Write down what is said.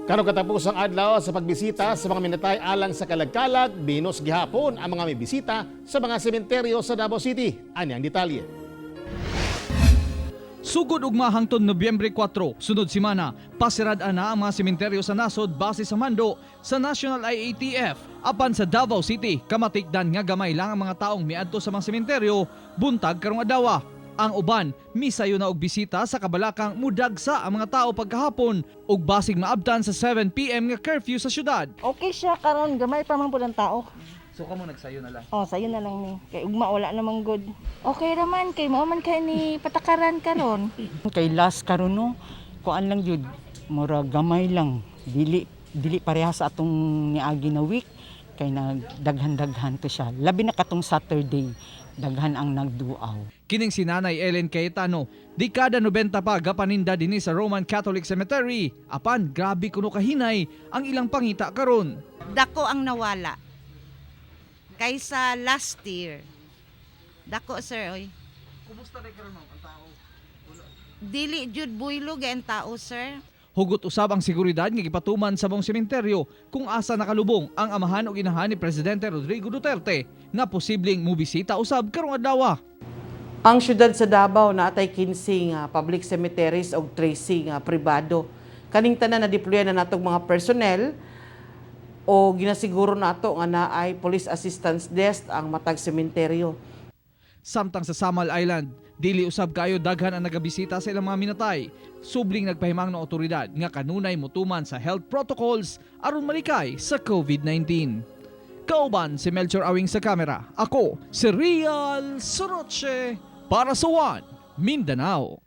Karong katapos ang adlaw sa pagbisita sa mga minatay alang sa kalagkalag, binos gihapon ang mga may bisita sa mga sementeryo sa Davao City. Ani ang detalye. Sugod ugma hangtod Nobyembre 4, sunod semana, pasirad na ang mga sementeryo sa nasod base sa mando sa National IATF. Apan sa Davao City, kamatikdan nga gamay lang ang mga taong miadto sa mga sementeryo buntag karong adlaw. Ang uban, misayo na og bisita sa kabalakang mudagsa ang mga tao pagkahapon ug basig maabtan sa 7 PM nga curfew sa syudad. Okay siya karon, gamay pa man pud ang tao. So kamo nagsayo na lang. Oh, sayo na lang ni. Kay ugma wala namang good. Okay raman kay mao man kay ni patakaran karon. Kay last karon, no, kuan lang jud, mura gamay lang, dili dili pareha sa atong niagi na week kay nagdaghan-daghan to siya. Labi na katong Saturday, daghan ang nagduaw. Kining si Nanay Ellen Cayetano, dekada 90 pa gapaninda dinhi sa Roman Catholic Cemetery. Apan grabe kuno kahinay ang ilang pangita karon. Dako ang nawala kaysa last year. Dako, sir, oy. Kumusta rin karon, ma'am, ang tao? Dili jud buylog ang tao, sir. Hugot usab ang seguridad nga gipatuman sa buong sementeryo kung asa nakalubong ang amahan ug inahan ni Presidente Rodrigo Duterte nga posibleng mobisita usab karong adlaw. Ang syudad sa Davao naatay 15 nga public cemeteries og 13 nga pribado. Kaning tanan na deploy na natong mga personnel o ginasiguro nato nga naay police assistance desk ang matag sementeryo. Samtang sa Samal Island, dili usab kayo daghan ang nagabisita sa ilang mga minatay. Subling nagpahimang ng otoridad nga kanunay motuman sa health protocols aron malikay sa COVID-19. Kauban si Melchor Awing sa kamera. Ako si Real Soroche para sa One Mindanao.